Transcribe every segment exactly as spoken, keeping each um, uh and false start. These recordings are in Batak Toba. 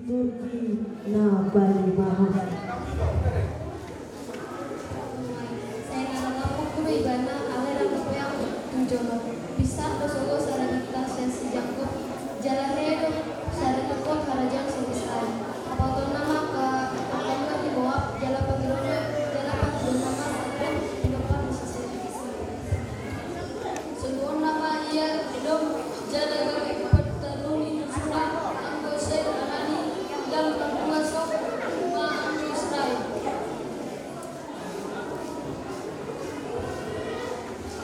Turki na palimahon. Sai na rap mangkulo ibana alai rap mangkulo tu jolo. Bisa do sogo sada bintang sian si Jakkob, jala hehe do sada tongkol harajaon sian Israel. Pabotoonna ma angka, angka dua ni Moab, jala pangkiloonna, jala pangkiloonna ma sada pinompar ni si Israel. Sogoonna ma ia Edom, jala gabe partaruhon ni susuonna, anggo sai alani ndang marpungu so ma anggo Israel.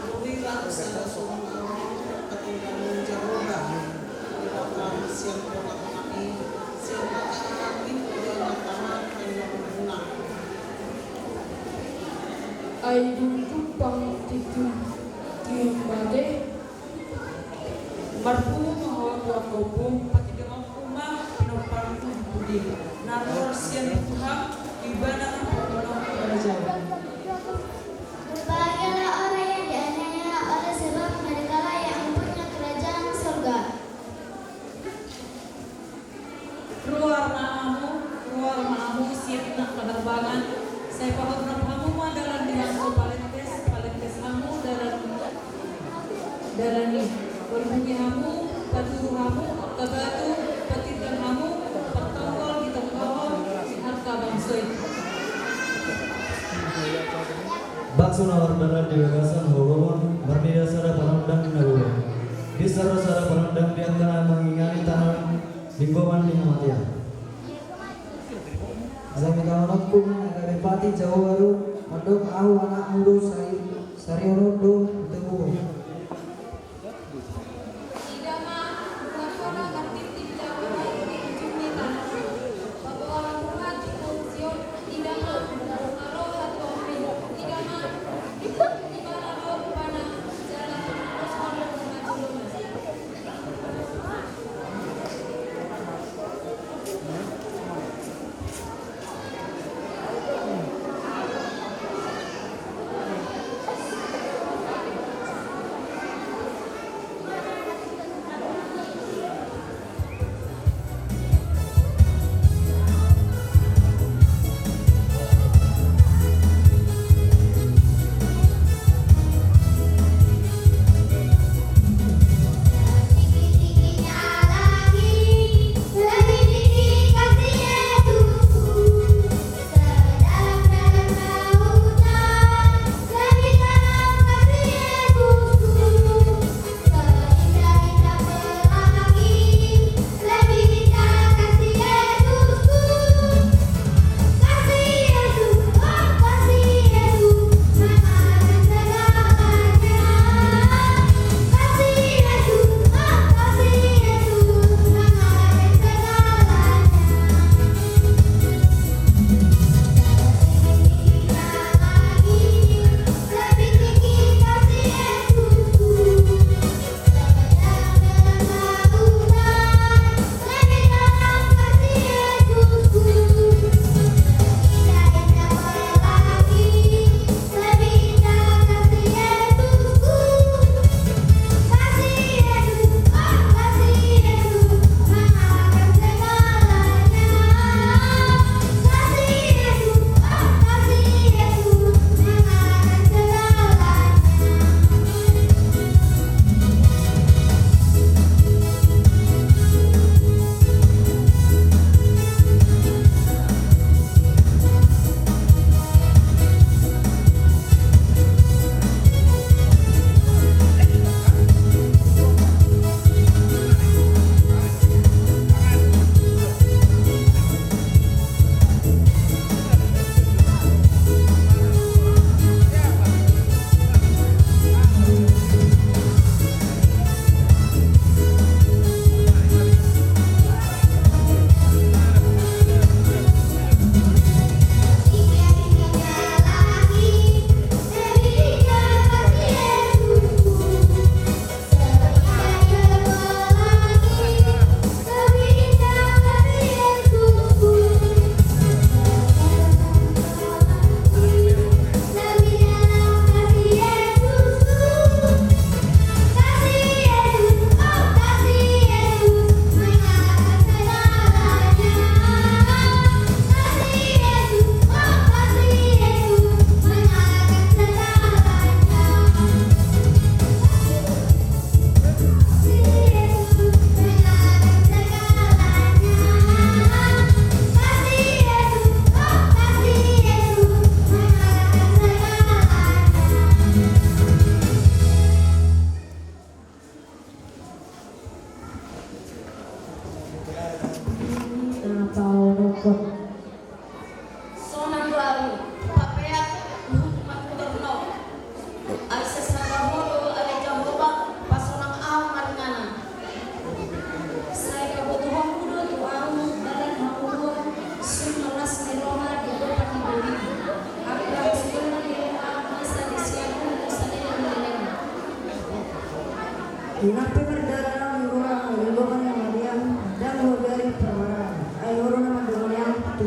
Adong do sada songon ahu patinggal ni Jahowa, di bagasan sian tonga-tonga i, sian bagasan i, di tongah-tongah ni ulaonna. Ai dung jumpang tintin, tintin bage, marpungu ma ho tu angka ompung, patindanghonku ma pinomparhu di pudi. Na ruar sian Tuhan, ibana ma pamoruon harajaon. Berbahagialah orang yang dianiaya oleh sebab merekalah yang mempunyai kerajaan surga. Ruar ma hamu, ruar ma hamu sian nang haharbangan, sai pahothon hamu ma dalan ni angka palentes, palentes hamu dalan, dalan i. Parpungu hamu, paturu hamu angka batu, patindang hamu, partonggol di tonggohon ni angka bangso i. Bangso na mardalan di bagasan holong on, marnida sada panondang na bolon. Bisa do sada panondang di angka na mangingani tano linggoman ni hamatean. Alai hatahonon ma, na gabe pati Jahowa do, mandok ahu anakmu do, sari, sarion on do hutehutehon. Ida ma, ruar hona martintin Jahowa di ujung ni tano. Paboa roha di Sion, ida ma, ro hatuaonmi, ida ma, ibana do rupana, jala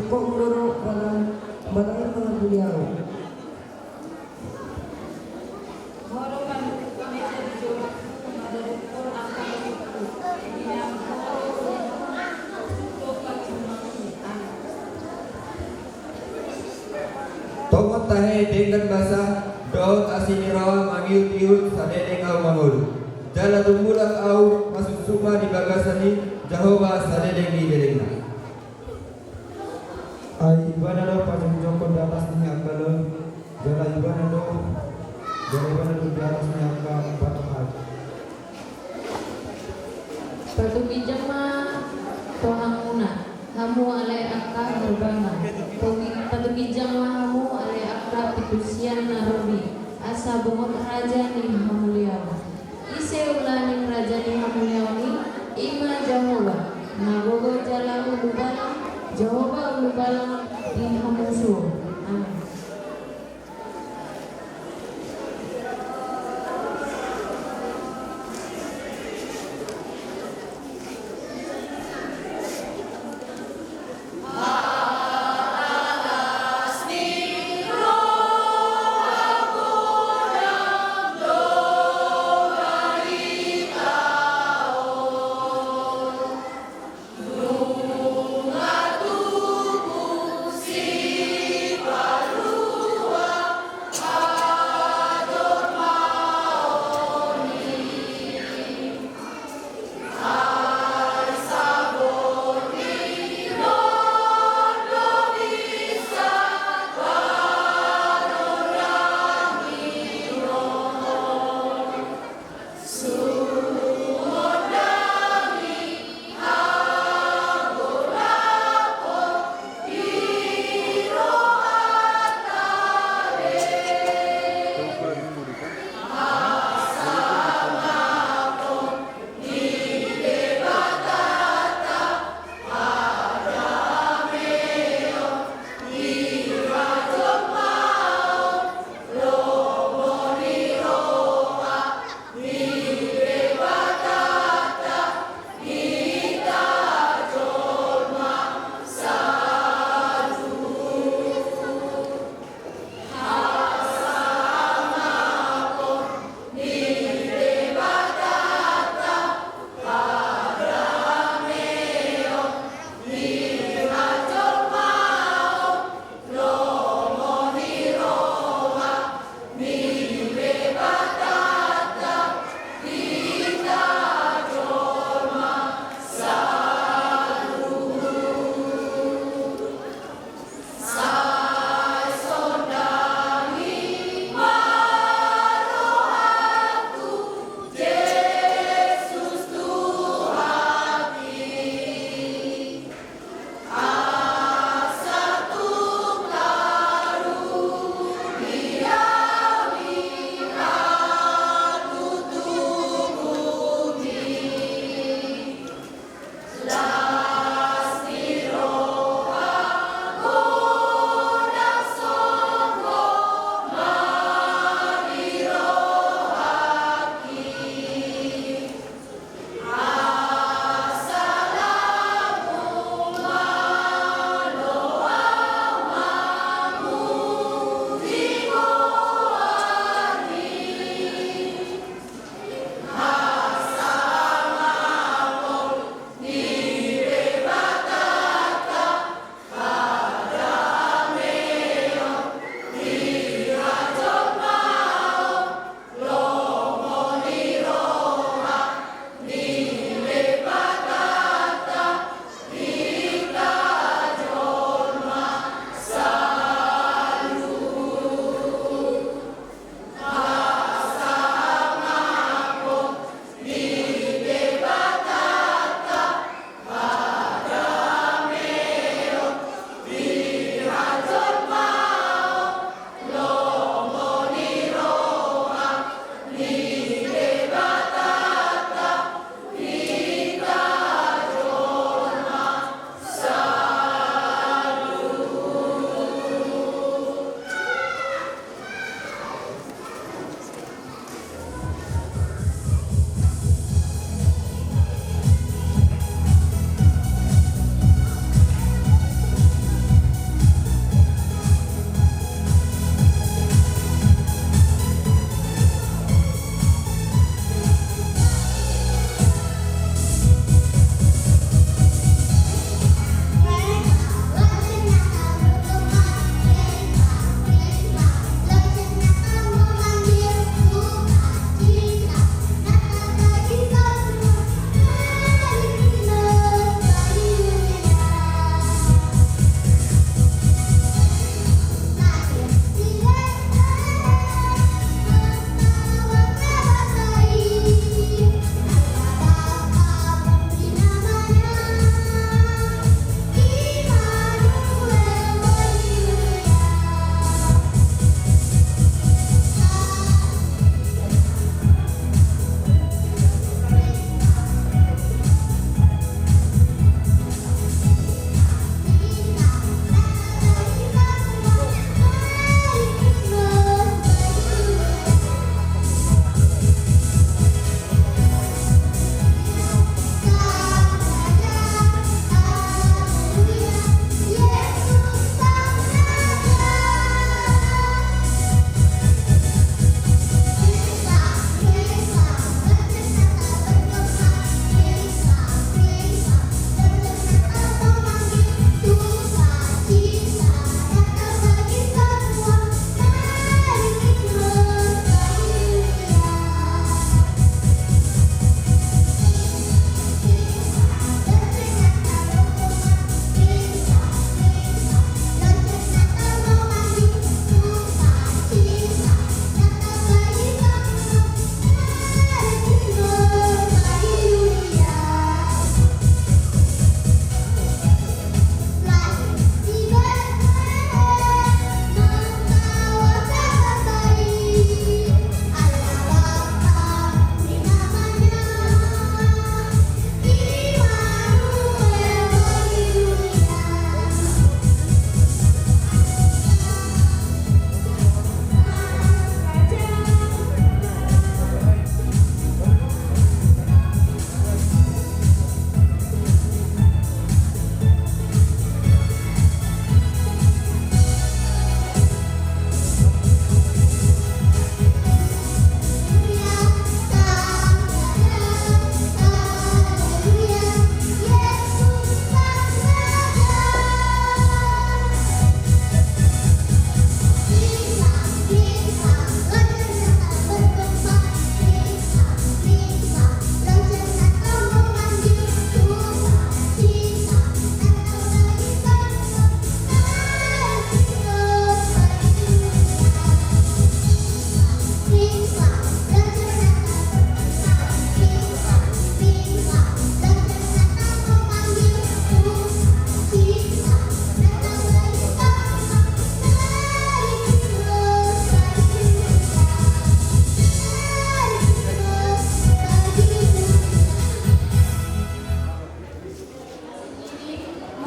Kok muroro balang balang mangabuli au. Tongon tahe denggan basa dohot asi ni roha mangihut-ihut sadedeng au mangolu. Jala tung mulak au masuksuk ma di bagasan i Jahowa sadedeng ni lelengna. Ai ibana do pajongjongkon di atas ni angka lon, jala ibana do, jala ibana do di atas ni angka batu hal. Patuginjang ma tu hamuna, hamu ale angka horbangan. Patugi-, patuginjang ma hamu ale angka pitu sian na robi, asa bongot raja ni hamuliaon. Ise ulaning raja ni hamuliaon i? I ma Jahowa, na gogo jala ulubalang, Jahowa ulubalang di hamusuon. Amen.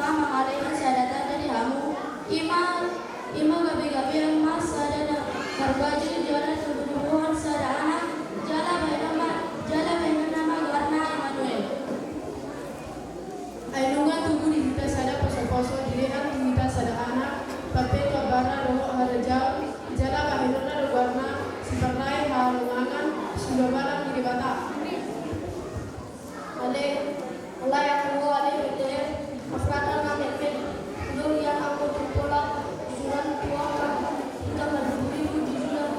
Mangalehon sada tanda di hamu, ima, ima gabe-gabean ma sada na marbaju jala tubu-tubuhon sada anak, jala bahenon ma, jala bahenon nama goarna Immanuel. Ai nunga tubu di hita sada poso-poso, dilehon tu hita sada anak, pampeto barna dohot harajaon, jala bahenonna do goarna Siparlae Hahalongangan, Sumbalang ni Debata. Ale, ale angka huria, ale Betlehem, apala na mekmek do ia anggo tumpola, jujuran tuak, hita marribu-ribu jujuran,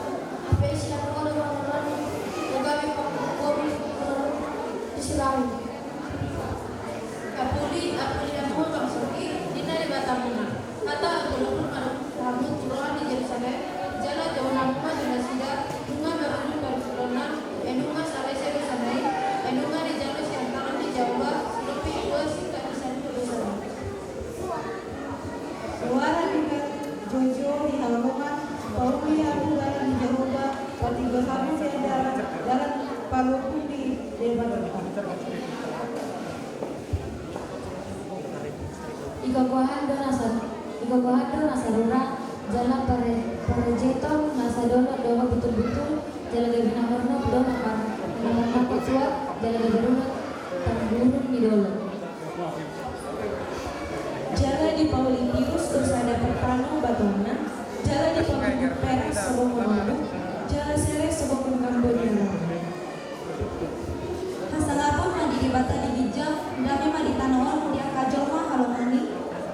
hape sian roha do manguloni, gabe panggomi di sirahi. Apuli, apuli hamu bangsoki, ninna Debata muna. Hata hamu, hamu tu roha ni Jerusalem, jala jouon hamu ma tu nasida, nunga marujung parungkilonna, ai nunga salese dosana i, ai nunga dijalo sian tangan ni Jahowa, salopi tua singkat ni saluhut dosana. Suara di joujou di halongan, pauli hamu dalan ni Jahowa, patigor hamu sian dalan, dalan palumpung ni Debata. Igogohan do na sa, igogohan do na sarura, jala pare, parejeton na sadolok dohot butul-butul, jala gabe na hornop dohot mar, na marnangkok tuak, jala gabe ruhut tanggurung ni dolok. Jala dipauli Tirus do sada partano batuanna, jala dipabuhut perak sobongon obu, jala seres sobongon gambo ni alana. Hasangapon ma di Debata di ginjang, dame ma di tano on di angka jolma halongan i,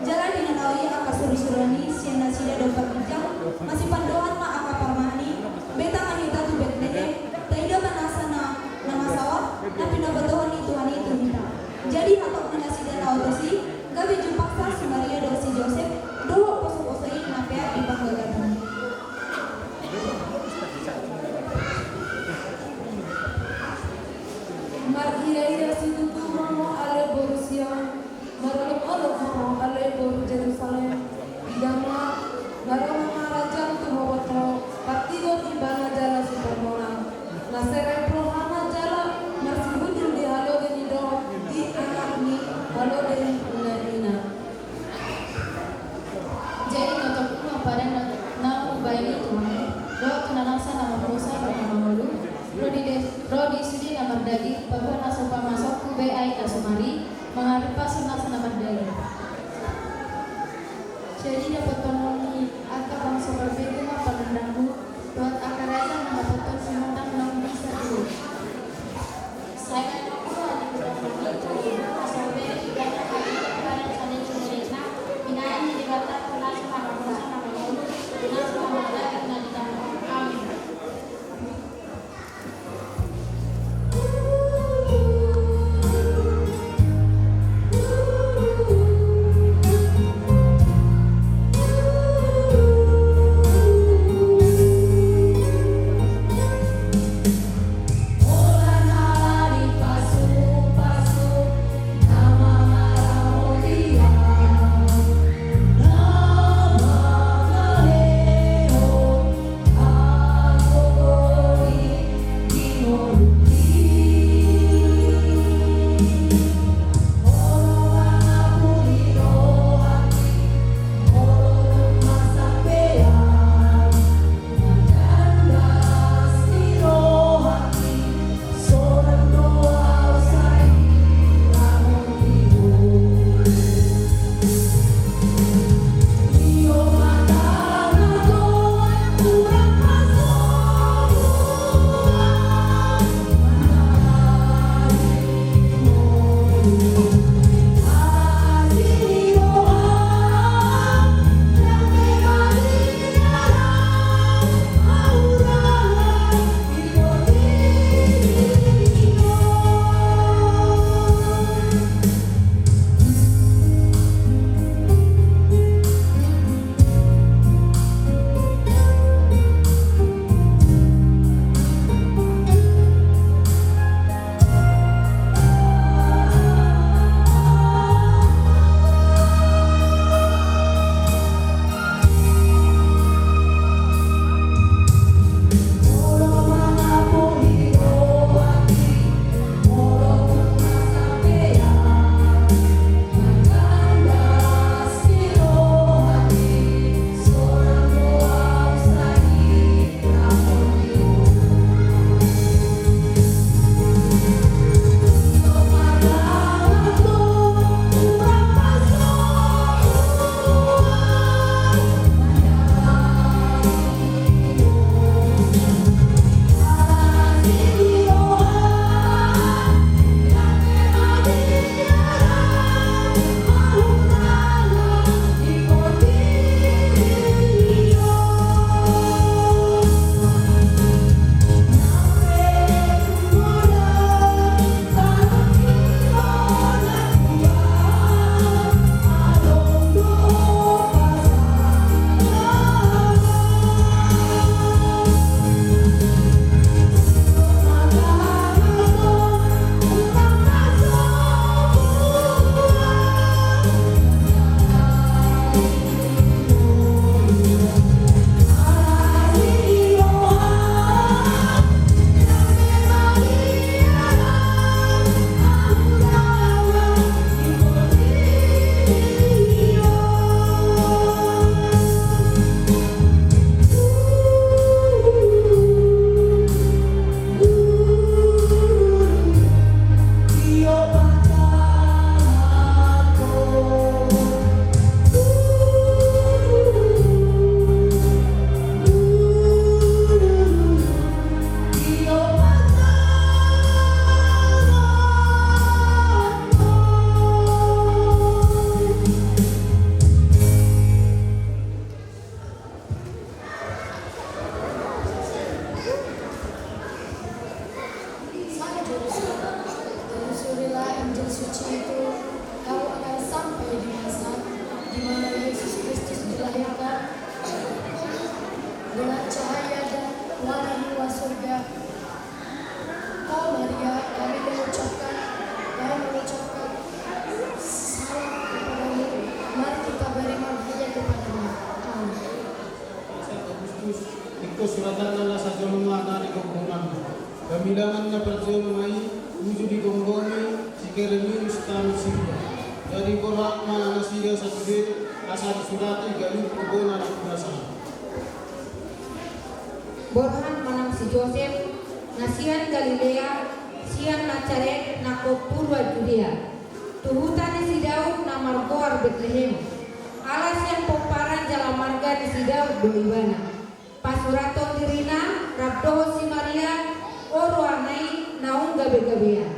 jala di na nauli angka suru-suruan i sian nasida dompak ginjang, masipandohan ma angka parumaen i, beta ma hita tu Betlehem, taida ma nasa na, na masaor, na pinabotohon ni Tuhan i tu hita. Jadi hatop ni nasida na otos i, gabe jumpang sa si Maria dohot si Josep, dohot poso-poso i na peak di panggagaton. Marhia-hia situtu ma ho ale boru Sion, marolop-olop ma ho ale boru Jerusalem. Ida ma, na ro ma harajaon tumomot ho, partigor ibana jala siparmonang. Na serep rohana jala marsihundul di halode ni dohot di anak ni halode ni ina-ina. Jadi totop i ma padan na, na hubahen i tu hamu, dohot tu na nasa na marhosa dohot na mangolu, ro di de, ro di sude na mardaging, paboa na so pamasokku be aek na sumar i, mangarirpashon nasa na mardaging. Jadi dapothon ni angka bangso parbegu ma panandangmu, dohot angka raja mandapothon sinondang naung bisa tubu. Sai na nunga di hita nami, na so be di hita nami, padan sandiri sumurikna, binahen ni Debata tu na so marhosa na mangolu, tu na so mardaging na di tano on. Amin. Dengan cahaya dan warna di luar surga. Oh Maria, kami mengucapkan, kami mengucapkan salam kepadamu. Mari kita beriman hanya kepada-Mu. Amin. Sahat Agustus, ingkon suratanna na sajolma na di gonggonganmu. Pamilangan na parjolo ma i uju digomgomi si Keremius tano Siria. Jadi borhat ma nasida sasude asa disurati ganup tu bona ni punasa. Borhat ma nang si Josep, na sian Galilea, sian Nasaret, na hot tu roa Judea, tu huta ni si Daud na margoar Betlehem. Ala sian pomparan jala marga ni si Daud do ibana. Pasurathon dirina rap dohot si Maria, o rohana i naung gabegabean.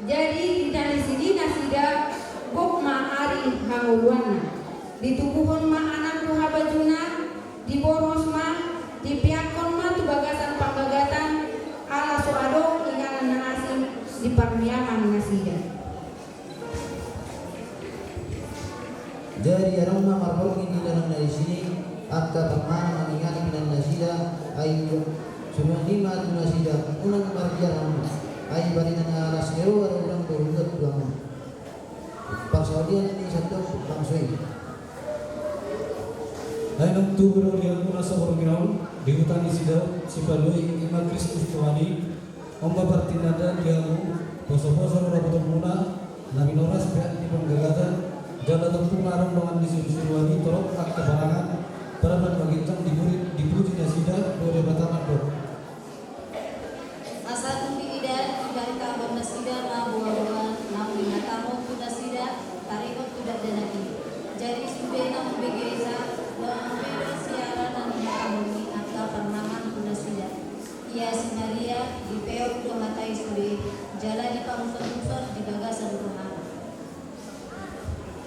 Jadi di na disi nasida, gok ma ari hangoluanna. Ditubuhon ma anak tu habajuna, diboros ma, dipeakhon ma tu bagasan panggagatan, ala so adong inganan na asing di parniangan nasida. Jadi adong ma marborngin di dalan na disi angka parmahan mangingani inanasida, ai suruan i ma tu nasida, unang marbiar hamu, ai barita na las ni roha do unang do hubuat tu hamu. Parsaulian ni sandok bangso i. Ai nunga tubu do di hamu na so borngin on, di huta ni si Daud, Sipalua i, i ma Kristus Tuhan i. On ma partinandaan di hamu, posoposo do dapotonmuna, na minoras peak ni panggagatan, jala tongtong adong dongan ni sinuan i torop angka parangan, parabot maginjang di murit, dipuji nasida do Debata mandok. Asa dung diida, dibaritahon nasida ma boaboa naung inatahon tu nasida, taringot tu dakdanak i. Jadi sude na umbegesa, laho umbege siala na nihatahon i angka parmahan tu nasida. Ia si Maria, dipeop do hata i sude, jala dipamusormusor di bagasan rohana.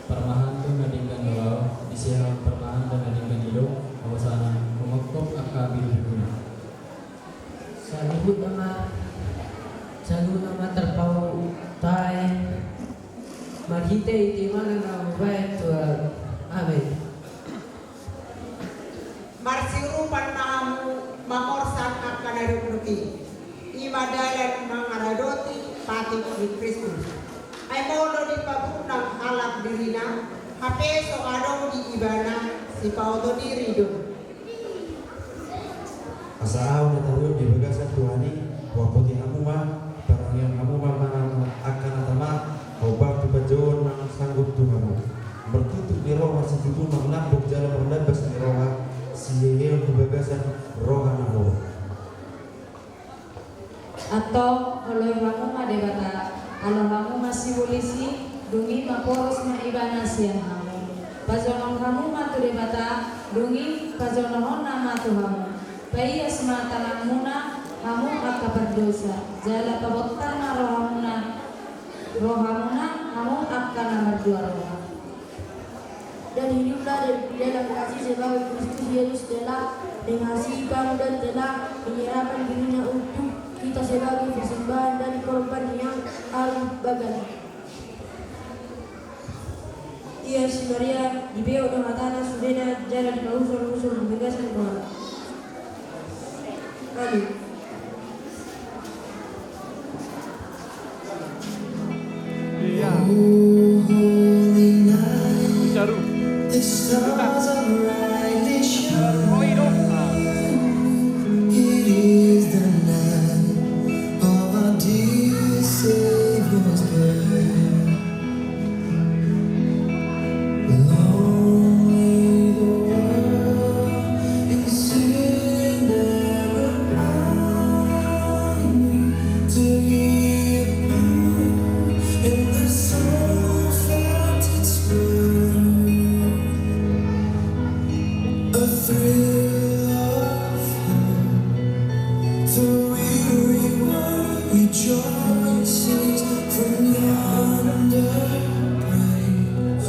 Parmahanku na denggan do ahu, di siahaan parmahan na denggan i do, ahu sana, mangkophop angka biribirimuna. Saluhut nama, saluhut nama tarpau tae, marhite i di mana na hubaen tu ahu. Amen. Marsiurupan ma hamu mangorsan angka na dokdok i. I ma dalan mangaradoti patik ni Kristus. Ai molo dipabunang halak dirina, hape so adong di ibana sipaoto diri do. Asa ahu na tarlumobi di bagasan Tuhan i, huampoti hamu ma, parangion hamu ma manang angka na tama, hubaen tu panjouon manang sanggup tu hamu. Martutup ni roha situtu marlambok jala marlambas ni roha, siheheon di bagasan roha na holom. Antong, oloi hamu ma Debata, alo hamu ma sibolis i, dung i maporos ma ibana sian hamu. Pajonok hamu ma tu Debata, dung i pajonohonna ma tu hamu. Paias ma tanganmuna, hamu angka pardosa, jala pabontar ma rohamuna, rohamuna, hamu angka na mardua roha. Dan hiduplah di dalam kasih sebagai Kristus Yesus telah mengasihi kamu dan telah menyerahkan dirinya untuk kita sebagai persembahan dan korban yang harum bagi Allah. Ia si Maria dipeop do hatana sudena jala dipamusormusor di bagasan rohana. Amin. Iya. Saru. Roi do. It is the night of our dear Savior's birth. Long lay the world in sin and wine, till he appeared, and the soul felt its worth. A thrill of hope, the weary world rejoices from yonder praise.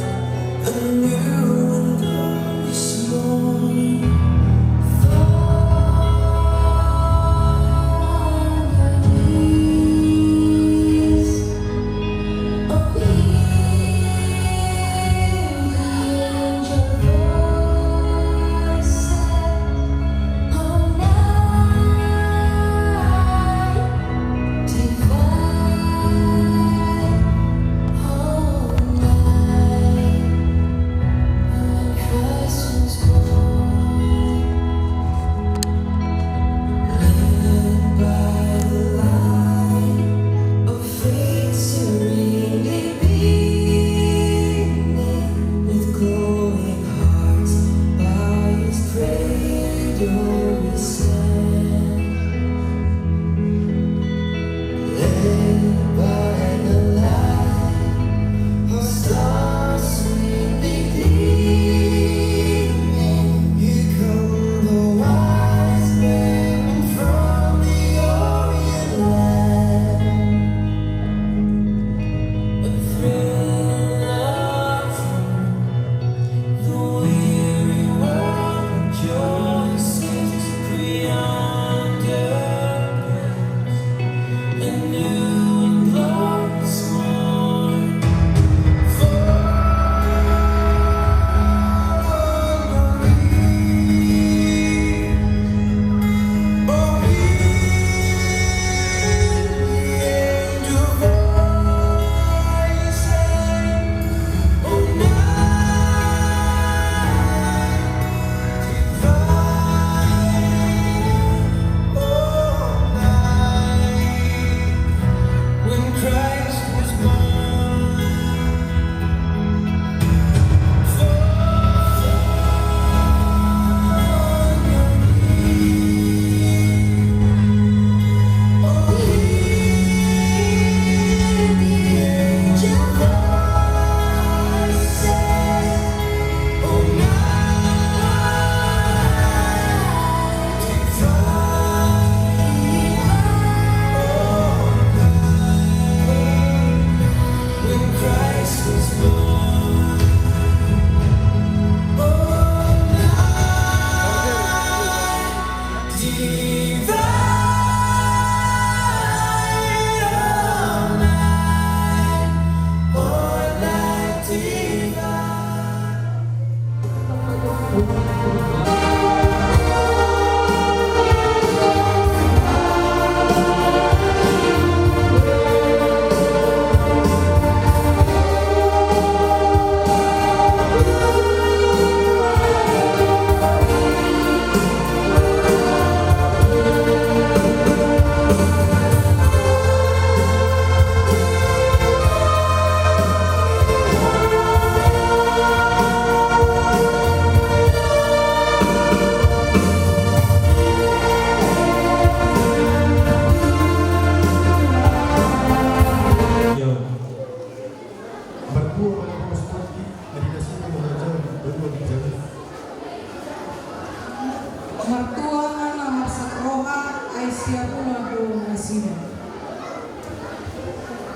Martua ma na marsak roha, ai siapula do nasida.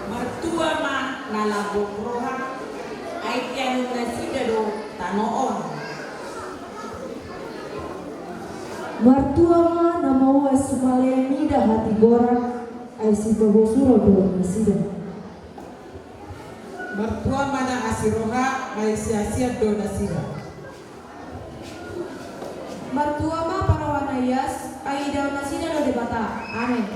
Martua ma na lambok roha, ai tianun nasida do tano on. Martua ma na mauas sumalean mida hatigoran, ai sipabosur do nasida. Martua ma na asi roha, ai siasian do nasida. Martua ma parroha na ias, ai idaon nasida do Debata. Amen.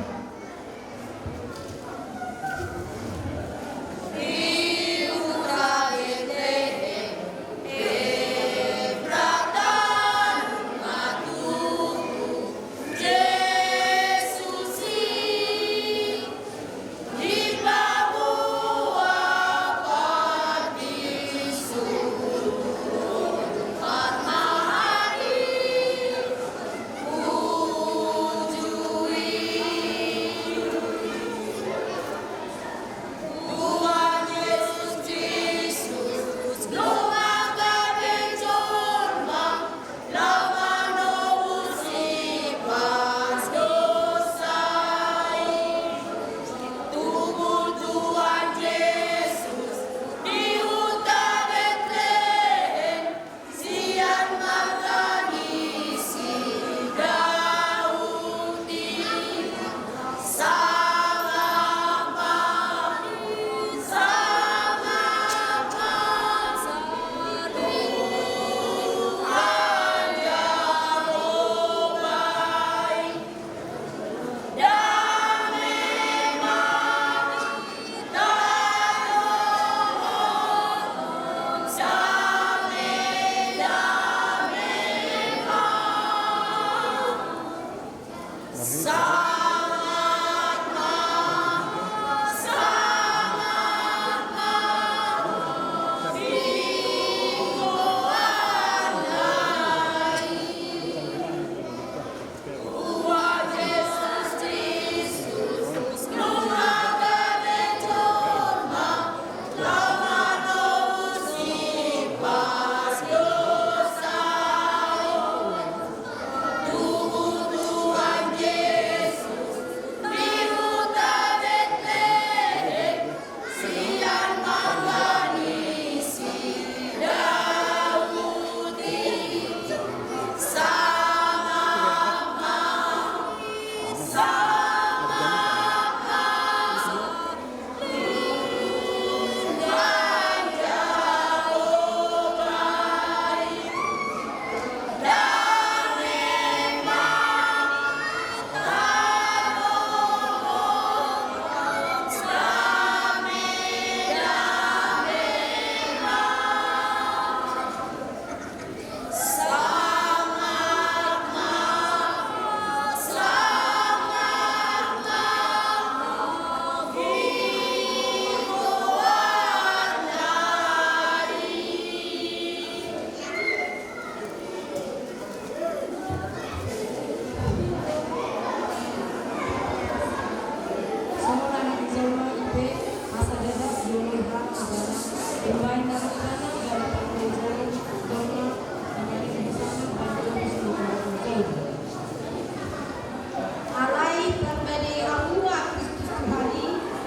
Alai parbadiai hamu ma Kristus Tuhan i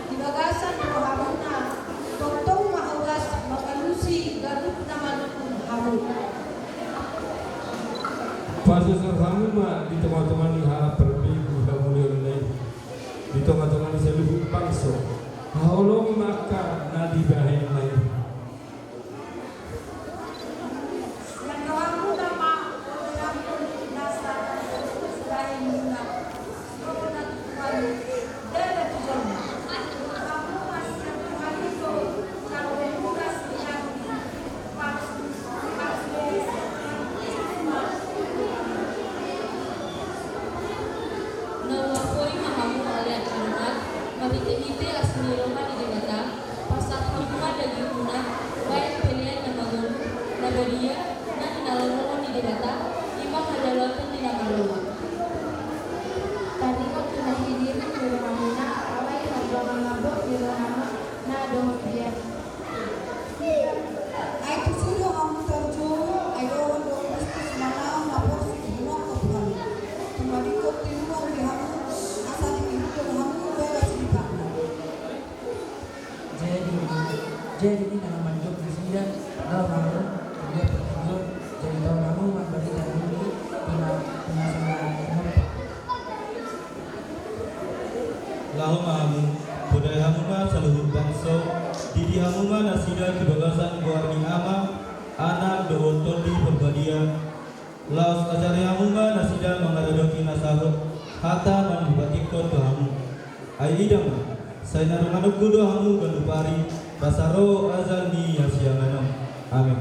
di bagasan rohamuna, tongtong ma horas mangalusi ganup na manungkun hamu. Pasosor hamu ma di tongatonga ni halak parbegu hamulionna i, di tongatonga ni saluhut bangso, haholongi ma angka na dibahenna i. Sian rohamu ma na lomohon ni Debata, ima hajaloanton ni na marroha. Taringot tu na hirim ni rohamuna, alai hajaloan na mandok ni rohana na dohot biar. Ai tusi do hamu tarjou, ai dohot do Kristus manaon na porsuk di muka Tuhan. Tumadingkon tiruan di hamu, asa diihutihut hamu bagas di panggung. Jadi, jadi i na mandok nasida, laho ma hamu, dia pertidur, jadi laho ma hamu, mambarita dulu, pina, pina sama, Laho ma hamu, podai hamu ma saluhut bangso, didi hamu ma nasida di bagasan goar ni Ama, Anak, dohot Tondi Parbadia. Laos ajari hamu ma nasida mangaradopi na saut, hata na hupatikkon tu hamu. Ai ida ma, sai na donganonku do hamu ganup ari, basa ro ajal ni hasiangan on. Amen.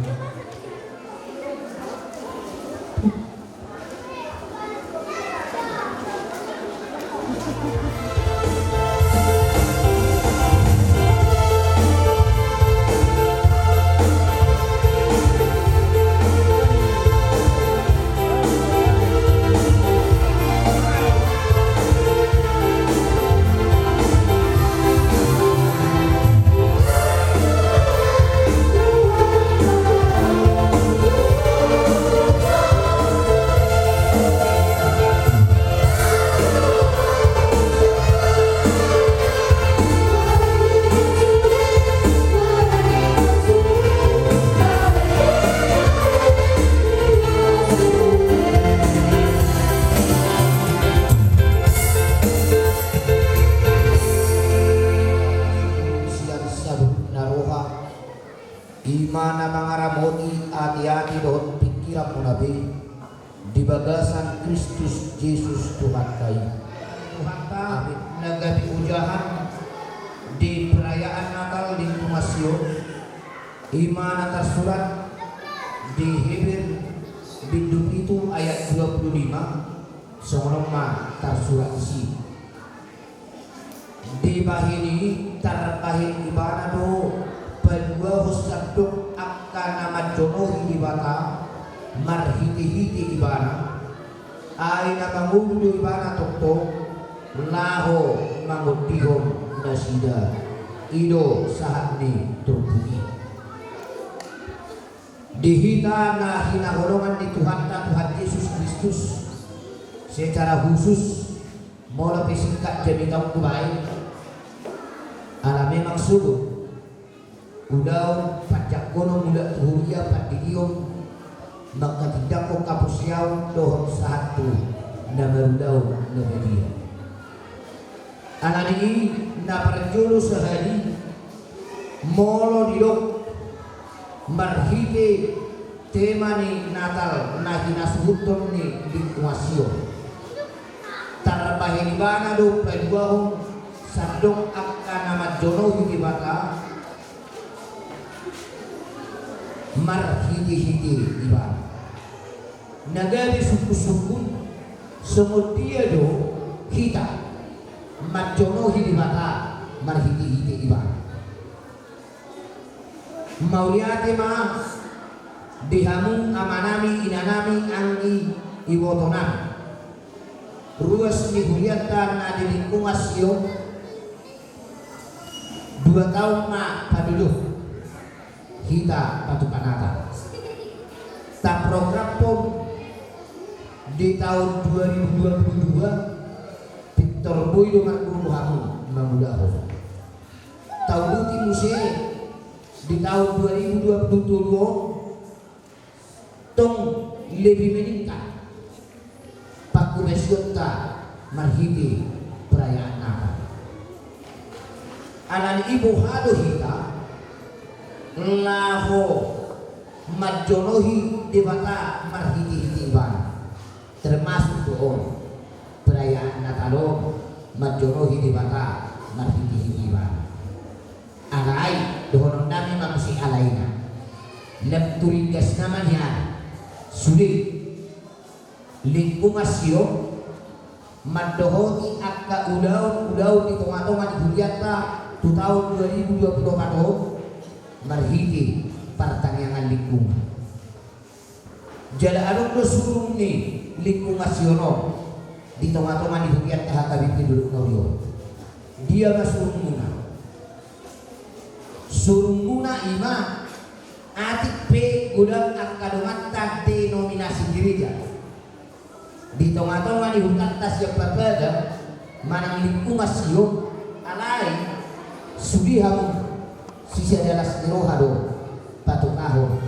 Sian saluhutna roha, ima na mangaramoti ateate dohot pingkiranmuna be di bagasan Kristus Jesus Tuhanta i. Tuhanta, amin, na gabe ojahan di perayaan Natal Lingkungan Sion, ima na tarsurat di Heber bindu pitu ayat dua puluh lima, songon on ma tarsurat disi. Dibahen i, tarbahen ibana do paluahon sandok angka na manjonohi Debata marhitehite ibana. Ai na mangolu do ibana tongtong laho mangondihon nasida. I do sahat ni turpuk i. Di hita na hinaholongan ni Tuhanta Tuhan Jesus Kristus, secara khusus, molo pe singkat jamita on hubaen, ala memang sogot ulaon panjangkonon mulak tu huria, pandidion, manghatindanghon haporseaon dohot sahat tu na marulaon na badia. Alani i, na parjolo sahali, molo didok marhite tema ni Natal na hinasuhuthon ni Lingkungan Sion, tarbahen ibana do paluahon sandok angka na manjonohi Debata marhitehite ibana. Na gabe sungkunsungkun, songon dia do hita manjonohi Debata marhitehite ibana. Mauliate ma di hamu amanami, inanami, anggi, ibotonami, ruas ni hurianta na di Lingkungan Sion. Dua taon ma padodok hita patupa Natal. Taprogramhon di taon dua ribu dua puluh dua, pintor boi do marguru hamu mangulahon. Tauluti muse di taon dua ribu dua puluh tolu on, tong lebih meningkat panghobasionta marhite perayaan Natal. Alani i boha do hita laho manjonohi Debata marhitehite ibana, termasuk do on perayaan Natal on manjonohi Debata marhitehite ibana. Alai dohononnami ma muse alaina. Lam tu ringgasna ma nian sude Lingkungan Sion mandohoti angka ulaon-ulaon di tonga-tonga ni hurianta tu taon dua ribu dua puluh opat on marhite partangiangan lingkungan. Jala adong do surung ni lingkungan Sion on di tonga-tonga ni huria H K B P Dolok Nauli on. Dia ma surungmuna? Surungmuna i ma atik pe godang angka donganta denominasi gereja di tonga-tonga ni hutanta sian Parbaga manang lingkungan Sion, alai sude hamu sisada las ni roha do patongahon.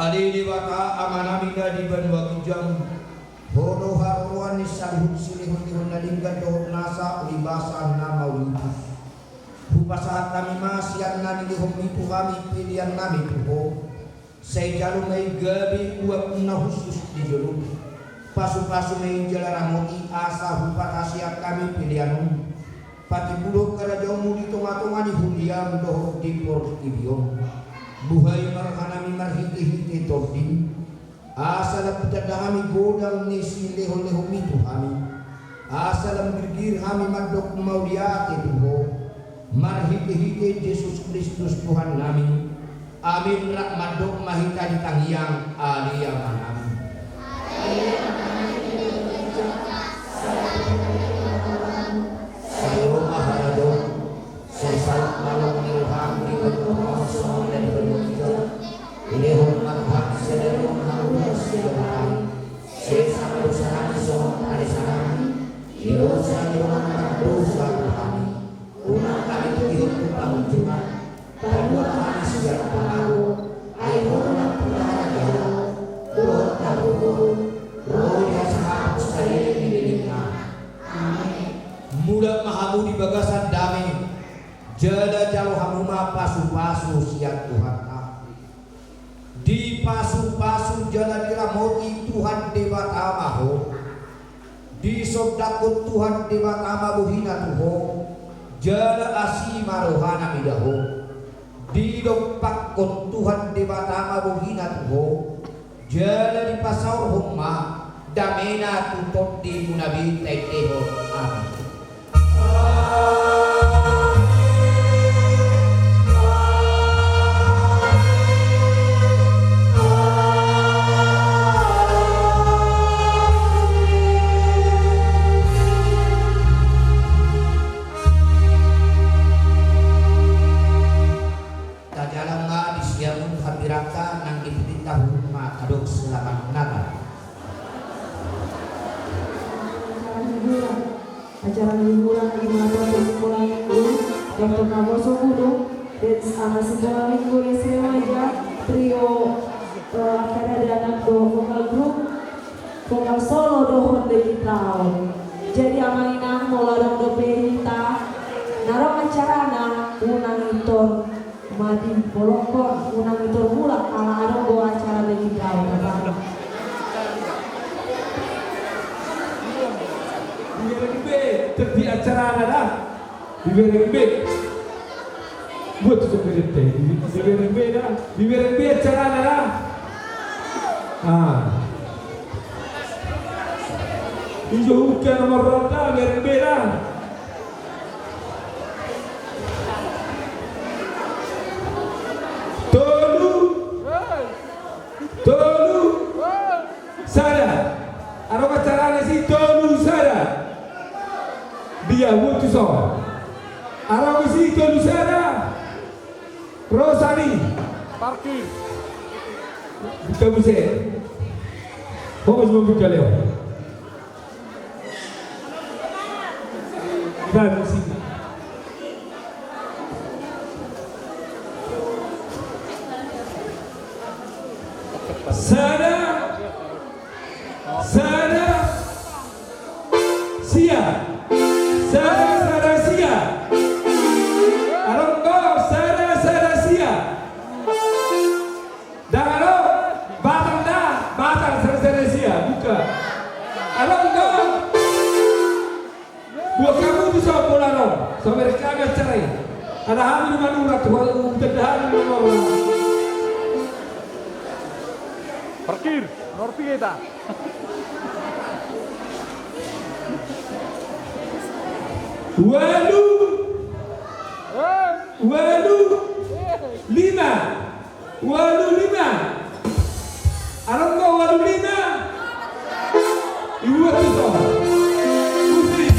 Ale Debata Amanami na di banua ginjang, Ho do haroroan ni saluhut silehon-lehon na denggan dohot nasa di basa na mauliutus. Hupasahat hami ma sian na nilehonMi tu hami peleannami tu Ho. Sai jalo ma i gabe uap na hushus di jolom. Pasu-pasu ma i jala ramoti asa hupatasian hami pelean on. Patimbulhon harajaonMu di tonga-tonga ni huriaM dohot di portibi on. Buhai ma rohanami marhite-hite TondiM. Asa lam pitanda hami godang ni silehon-lehonMi tu hami. Asa lam girgir hami mandok mauliate tu Ho. Marhite-hite Jesus Kristus Tuhannami. Amin. Rap mandok ma hita di tangiang Ale Amanami. Sai ro ma harajaonMu. Sai saut ma lomo ni rohaM di banua tonga on songon na di banua ginjang. Lehon ma tu hami sadari on hangoluan sian hami. Sesa ma dosanami songon panesanami di dosa ni dongan na mardosa tu hami. Unang hami togihon tu pangunjunan, palua ma hami sian pangago. Ai Ho do nampuna harajaon dohot hagogoon, ro di hasahapon saleleng ni lelengna. Amen. Mulak ma hamu di bagasan dame. Jala jalo hamu ma pasu-pasu sian Tuhanta. Dipasu-pasu jala diramoti Tuhan Debata ma ho. Disondangkon Tuhan Debata ma bohina tu ho, jala asi ma rohana mida ho. Didompakkon Tuhan Debata ma bohina tu ho, jala dipasaorhon ma damena tu tondimuna be. Taendehon. Amen. Selamat Natal. Acara hiburan, acara hiburan di mana untuk sekolah minggu, dokter Naboso Gunung, dan sama sekolah minggu S M A ya, trio, eh, Angka Dadanak do vokal grup, vokal solo dohot Legend Laut. Jadi amang inang, molo adong dope hita na ro acarana, unang intor madi bolongkon, unang intor mulak ala adong do acara Legend Laut. Dibereng be, terdi acarana da. Dibereng be. Buat tu sopir ente, di-, dibereng be da. Dibereng be acarana da. Ah. Ijo hubuka nomor ronda, bereng be da. Tolu. Tolu. Sada. Adong acarana si tolu sada. Dia butuh so. Adong si tolu sada. Rosani. Parkir. Buka buset. Fokus membuka Leo. Bagus ini. Sada, sada, sia. Sada, sada, sia. Adong do, sada, sada, sia. Ndang adong, batal da, batal sada sada sia, buka. Adong do. Buat kamu tu so pola adong, so merek kami acara i. Ada hami di Madura tu, ada hami di Madura. Parkir, norpi kita. Walu. Walu. Lima. Walu lima. Adong do walu lima. Ibuat tu so. Musik.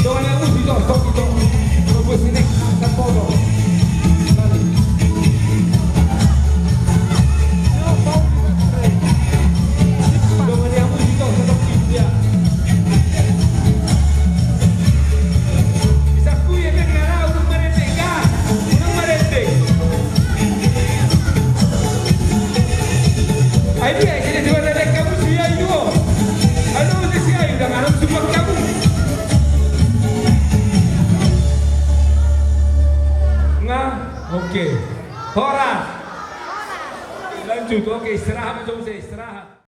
Dongan ni Amusi, to, to, to. Buat sini, satu foto. Tadi. Dongan ni Amusi, to, satu, ya. Bisa kui, ya, kan, karena urung marende, kan? Urung marende. Ai dia, sini dua ada kamu si Ayu. Halo, si Ayu, udah ngarang semua kamu. Nah, oke. Horas. Lanjut, oke, istirahat, coba saya istirahat.